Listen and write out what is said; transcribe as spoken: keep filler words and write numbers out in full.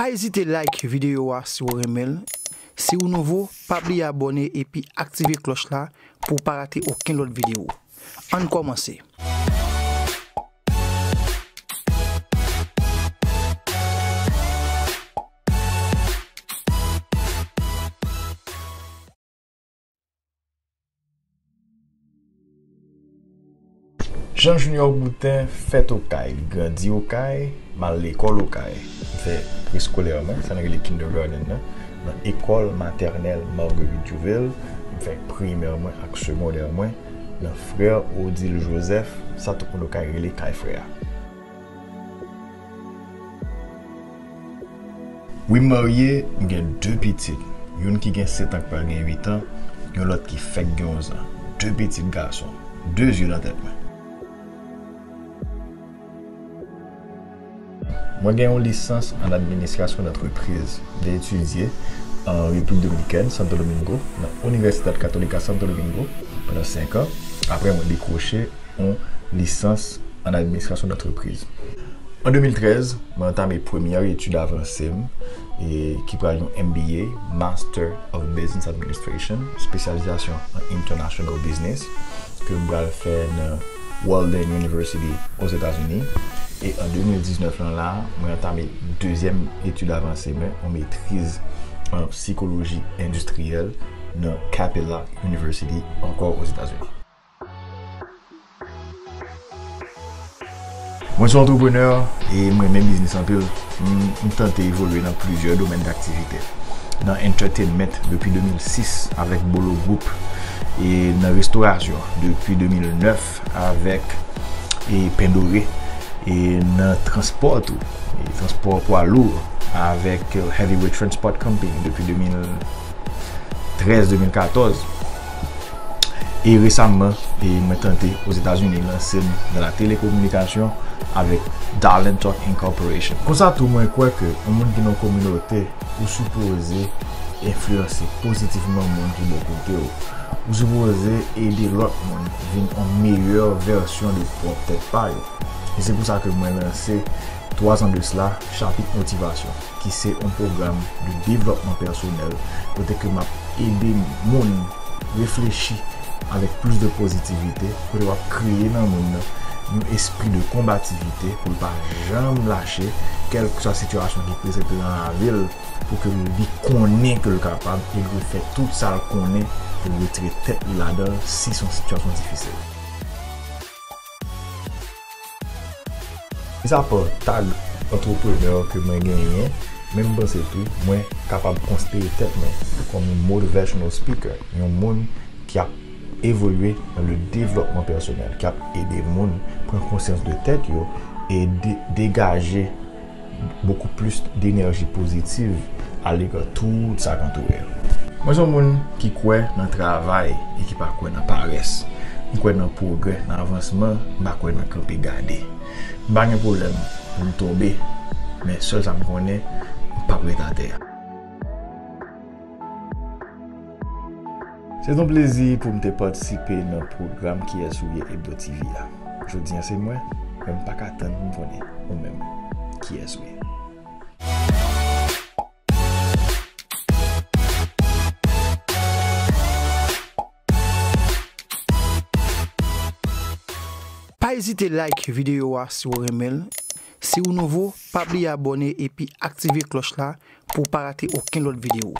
Pa ezite like videyo a si w renmen l. Si w nouvo, pa bliye abòne epi aktive klòch la pou w pa rate okenn lòt videyo. Ann kòmanse! Jean Junior Boutin fèt Okay, grandi Okay, m al lekòl Okay. M fè preskolè mwen, sa n rele kindergarten nan, nan ekòl matènèl Marguerite Jouville. M fè primè mwen ak segondè mwen nan Frère Odile Joseph, sa tout moun Okay rele Kay Frè a. Wi, m marye, m gen de pitit. Youn ki gen sèt an, k pral gen uit an, yon lòt ki fèk gen onz an. De pitit gason, de zye nan tèt mwen. Mwen gen yon lisans an administrasyon dantrepriz. M te etidye an Repiblik Dominikèn, Santo Domingo, nan Universidad Católica Santo Domingo, pandan senk an. Apre, mwen dekwoche yon lisans an administrasyon dantrepriz. An de mil trèz, mwen antame premyè etid avanse m, e, ki pral yon M B A, Master of Business Administration, espesyalizasyon an International Business, ke m pral fè nan Walden University, Ozetazini. E an de mil diznèf lan la, mwen antame dezyèm etid avanse mwen, yon metriz an sikoloji endistriyèl nan Capella University, ankò Ozetazini. Mwen se yon antreprenè e mwen renmen biznis anpil. M, m tante evolye nan plizyè domèn daktivite. Nan entertainment depi de mil sis avèk Bolo Group, e nan restorasyon depi de mil nèf avèk, e, Pen Dore, e nan transpò tou, e transpò pwa lou avèk, e, Heavyweight Transport Company depi de mil trèz, de mil katòz. E resamman, e mwen tante Ozetazini lanse m nan la telekominikasyon avèk Darlin Talk Incorporation. Konsa tou, mwen kwè ke yon moun ki nan yon kominote, ou sipoze enfliyanse pozitivman moun ki bò kote w. Ou sipoze ede lòt moun vin yon meyè vèsyon de pwòp tèt pa yo. E se pou sa ke mwen lanse, twa zan de sila, Chapit Motivasyon, ki se yon pwogram de devlòpman pèsonèl, kote ke m ap ede moun reflechi avèk plis de pozitivite, kote w ap kreye nan moun nan yon espri de konbativite pou l pa janm lache, kèlkeswa sitiyasyon ki prezante nan lavi l, pou ke li konnen ke l kapab e l fè tout sa l konnen pou l retire tèt li ladan l si se yon sitiyasyon difisil. Mizapa tag antreprenè ke mwen genyen, men m panse tou, mwen kapab konsidere tèt mwen kòm yon motivational speaker, yon moun ki ap evolye nan le devlòpman pèsonèl, ki ap ede moun pran konsyans de tèt yo e de-, degaje bokou plis denèji pozitiv alega tout sa k antoure l. Mwen se yon moun ki kwè nan travay e ki pa kwè nan parès. M kwè nan pwogrè, nan avansman, m pa kwè nan kanpe gade. M pa gen pwoblèm pou m tonbe, men sèl sa m konnen, m p ap ret atè. Se t on plezi pou m te patisipe nan pwogram Kiyès ou ye Hebdo T V a. Jodi a se mwen, men m pa ka tann pou m konnen ou menm kiyès ou ye. Pa ezite like videyo a si w renmen l. Si w nouvo, pa bliye abòne epi aktive klòch la pou w pa rate okenn lòt videyo.